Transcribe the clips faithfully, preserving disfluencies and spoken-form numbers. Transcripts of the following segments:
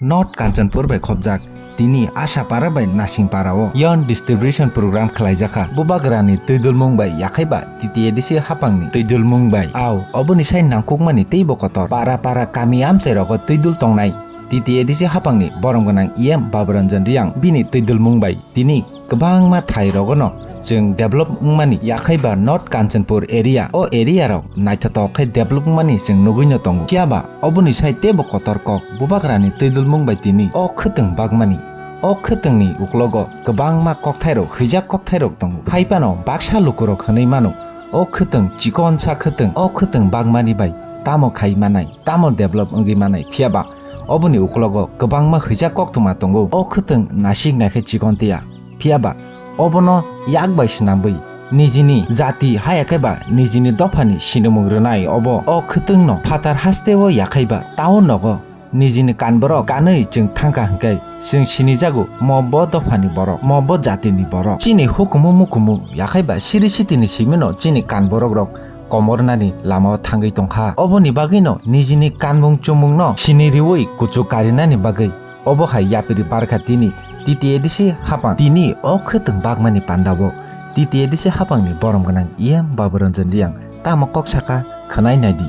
North Kanchanpur bai khopjak tini Asapara bai Nasingpara o yarn distribution program khlaijakha. Bubagrani twidulmung bai yakhaiba T T A D C hapangni twidulmung bai. Ao oboni sai nangkukmani teibo kotor. Para para kami amchai rogo twidul tongnai T T A D C hapangni borom gwnang E M Baburanjan Riyang bini twidulmung bai tini kwbangma thai rogono chwng develop wngmani yakhaiba North Kanchanpur area. O area rok naithotok khe develop wngmani chwng nugwino tongo. Phiyaba oboni sai teibo kotor kok Bubagrani twidulmung bai tini o khwtwng bagmani. O khwtwngni uklogo kwbangma kokthairok, hwijak kokthairok tongo. Phaiphano baksa lukurok hwnwi mano, o khwtwng chikonsa khwtwng, o khwtwng bagmani bai tamo khai manai, tamo develop wngwi manai, phiyaba oboni uklogo kwbangma hwijak koktwma tongo. O khwtwng nasik naikhe chikon tiya, phiyaba obono yak bai swnamwi nijini jati haya khe ba nijini dophani sinimung rwnai obo. O khwtwngno phatar hasteo yakhaiba town nogo nijini kanborok kanwi chwng thangkha hwnkhe chwng sinijago mo bo dophani borok, mo bo jatini borok. Chini hukumu mukumu yakhaiba siri sitini simino chini kanborok rok komornani lamao thangwi tongkha. Oboni bagwino nijini kanmung chumungno sini riwi kuchuk karinani bagwi obo hai yapiri barkha tini T T A D C hapang tini o khwtwng bagmani pandao T T A D C hapangni borom gwnang E M Baburanjan Riyang tamo kok saka khwnai naidi.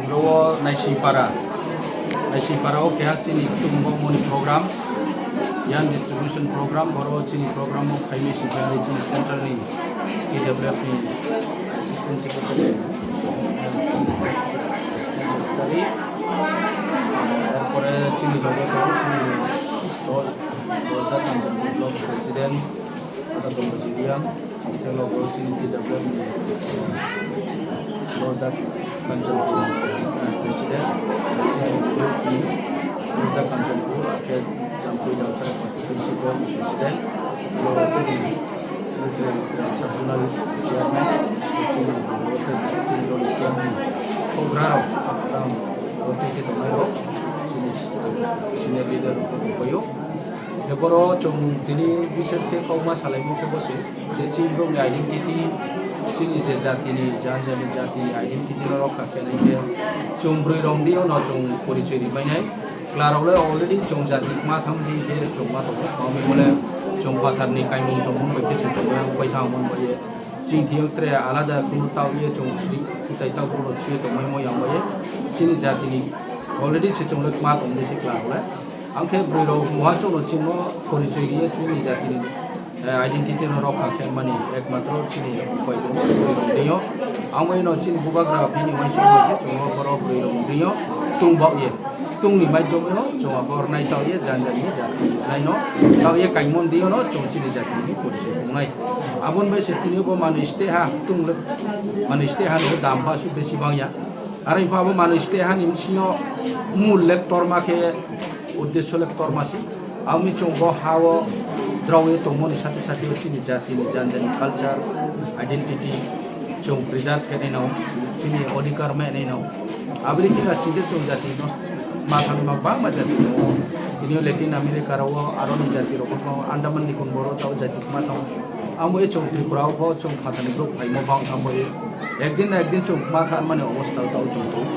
Rogo Naisingpara, Naisingpara o keha chini kutung bo moni program, yarn distribution program, boro chini program o khaimai singkha chini central ni P W F ni assistant secretary, secretary, tarpore chini loge tongo chini dol, dol block president, Ata Dongbaji Riyang, hingke logo chini T W F ni North Kanchanpur President, chini group ni North Kanchanpur, hingke Jampui Damsara Constituency Board President, logo chini, uh, Sub-Zonal Chairman, chini logo chini logo camp ni program, program, logo tei ke tongnai rok, chini senior leader rok tongpaio. Khe boro chwng tini bishesh khe kokma salaimung khe bo se je chini borokni identity, chini je jatini, jan jani jatini identity no rokha khe nai khe chwng bwrwi rok di ono chwng porichoi ri painai. Chwla rok le already chwng jati ma tham di je chwng ma tongo. Tamo bole chwng phatar ni kaimung chwng mung bai khe se chwng yang pai thang mon bai ye. Chini thiyok tre alada kunu tao ye chwng di kutai tao kunu chwi tong mai mo yang bai ye. Chini jatini already se chwng le ma tong di se chwla rok le. Ang khe bwrwi rok muha chwngno chwngno porichoi riye chwngni jatini, eh, identity no rokha khe mani ekmatro chini upai tongo bwrwi rok twiyo. Ang bai no chini bubagra bini uansukma khe chwngno borok bwrwi rok twiyo. Tung bao ye, tungni maidom no chwng abo rwnai tao ye jan jani jati rwnai no tao ye kaimon diyo no chwng chini jatini porichoi tongnai. Aboni bai se tini bo manwi ste ha tung le manwi ste ha no dam pha su besi bang ya. Aro pha bo manwi ste ha ni bisingo mul le torma khe uddesho le torma si. Aboni chwng bo ha o draw ye tongmoni sate sate o chini jatini jan jani culture, identity chwng preserve khe nai no, chini odhikar mai nai no. Aboni khe asing khe chwng jati no ma thang ma bangma jati tongo. Tini o Latin America rok o aro ni jati rok bo tongo, Andaman Nicobar o tao jati ma tongo. Amo e chwng Tripura o bo chwng phatarni borok phaima bang thang bai. Ekdin na ekdin chwng ma thang mani obostha o tao chwng tongo.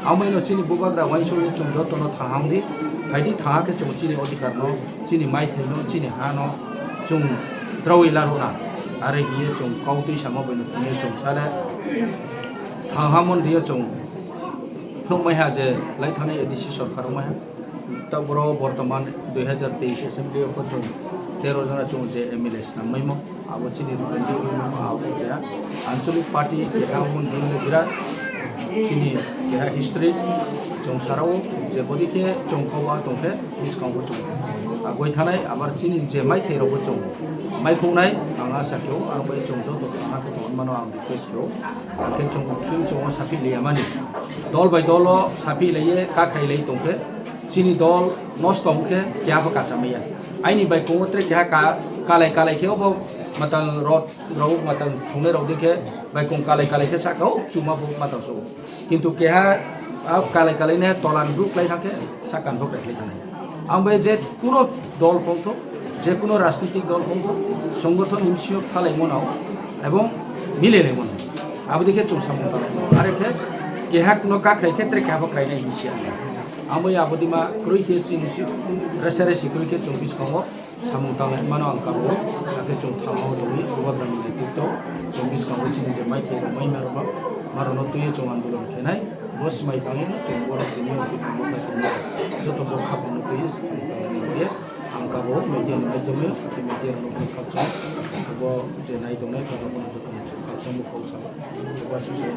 Amo ino chini bubagra uansukni chwng jotono thahang di, phaidi thaha khe chwng chini odhikar no, chini maithai no, chini ha no chwng drawi laruna. Are hiye chwng kau twi sama bai no tini chwng sale thahang mon diyo chwng phunukmai ha je lai thanai A D C sorkar wngmai ha. Taboro bortoman dui hajar teis assembly o chwng tero jona chwng je M L A snam maimo, abo chini rukandi wngmo, abo keha ancholic party keha wngmani bagwi birat chini keha history chwng sarao je bodi khe chwng koba tongkhe bwskango chwng agoi thanai, abar chini je maithai rogo chwng maikhoknai ang asa khe o, ang bai chwng joto tongma khe tongmano ang request khe o. Hingke chwng, chwng, chwng o saphi liya mani. Dol bai dol o saphi laiye, kakhrai lai tongkhe, chini dol nosto wngkhe, keha bo kacha maya. Aini bai kongo tre keha ka, kalai kalai khe obo matang rot, rok matang thungnai rok dikhe, bai kong kalai kalai khe saka o, chuma bo matang so. Kintu keha, a kalai kalai ne tolan bru klai thangkhe, sakan bo klai thangkhe. Ang bai je kuno dol pongthok, je kuno rajnitik dol pongthok, songothon ni bisingo thalaimo nao ebong milainaimo nao. Abo dikhe chwng samung tango. Are khe Keha no kakhrai khe tre keha bo kainai hinwi siya. Amo ya abodima kwrwi khe chini si resa resi kwrwi khe chwng bwskango samung tanglai mano ang kabo. Hakhe chwng thango tongwi Bhagwat Rani netrito chwng bwskango chini je maithai rok mai maro rok marono twiwi chwng andolon khenai. Bo swmai tangwi chwng borok tini o tini joto bo khapangno twiwi samung tanglai ang kabo media ni maidhyame media rok khakchang bo je nai tongnai khakchang bo khakchang bo khakchang bo aswk se